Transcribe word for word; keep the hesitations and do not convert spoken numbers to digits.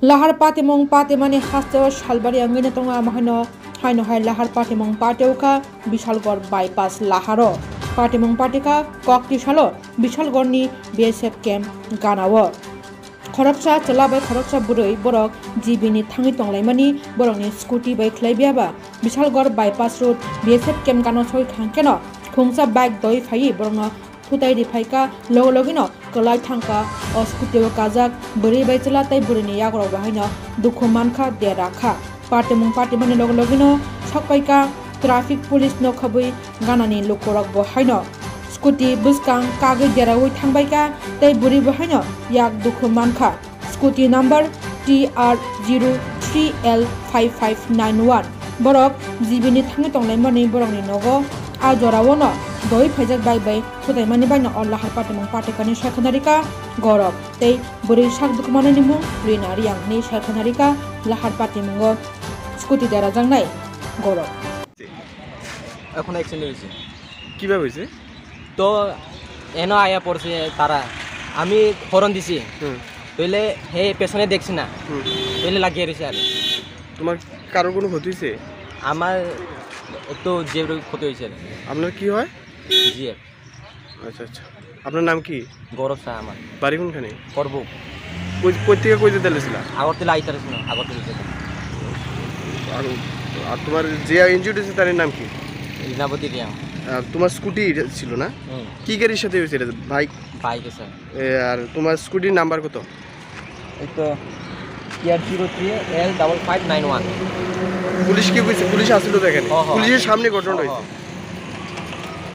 Lahar patimung patimani hasteo salbari wngwi tongo, amo haino, haino hai lahar patimung patio kha Bishalgarh bypass laharo. Patimung patikha Koktisalo Bishalgarhni B S F camp ganao. Khoroksa chwla bai khoroksa bwrwi borok G B ni thangwi tonglaimani borokni scooty bai khlai biyaba Bishalgarh bypass road B S F camp gano soi thangkheno khungsa bike doi phaiwi borokno thutai ri phaikha, logo logino kwlai thangkha. O scooty o kajak bwrwi bai chwla tei bwrwini yagrok bo haino dukhu mankha, dera kha. Patimung patimani logo logino sokpaikha traffic police no khobwi ganani lukurok bo haino scooty bwskang kagwi deraui thangbaikha tei bwrwi bo haino yak dukhu mankha. Scooty number T R zero three L five five nine one. Borok G B ni thangwi tonglaimani borokni nogo a jorao no doi phaijak bike bai thutaimani bai no o lahar patimung patikani sai khwnarikha gorok tei bwrwi sak dukhumanani mung Rina Riang hinwi sai khwnarikha lahar patimungo scooty derajaknai gorok. এখন অ্যাক্সিডেন্ট হয়েছে। কিভাবে হয়েছে? তো এনো আয়া পড়ছে তারা, আমি হরন দিছি, হুম তাইলে হে পেছনে দেখছি না, হুম তাইলে লাগিয়ে রয়েছে আর তোমার কারোর কোনো ক্ষতি হয়েছে? আমার একটু জিএফ ক্ষতি হয়েছে। আপনার কি হয়? জিএফ। আচ্ছা আচ্ছা। আপনার নাম কি? গৌরব শাহ আমার। বাড়ি কোনখানে? করবো। কই কই থেকে কই যেতে লেছিলা? আগরতলা আইতার ছিল, আগরতলা থেকে। আর আর তোমার যে ইনজুর্ড হয়েছে তার নাম কি? লীনাবতী রিয়াং। আর তোমার স্কুটি ছিল না? হুম। কি গাড়ির সাথে হয়েছে এটা? বাইক? বাইকে স্যার। এ, আর তোমার স্কুটির নাম্বার কত? এই তো TR zero three L double five nine one. Police কি কইছে? পুলিশ আসলো তো এখানে? হ্যাঁ, হ্যাঁ। পুলিশের সামনে ঘটনাটা হয়েছে।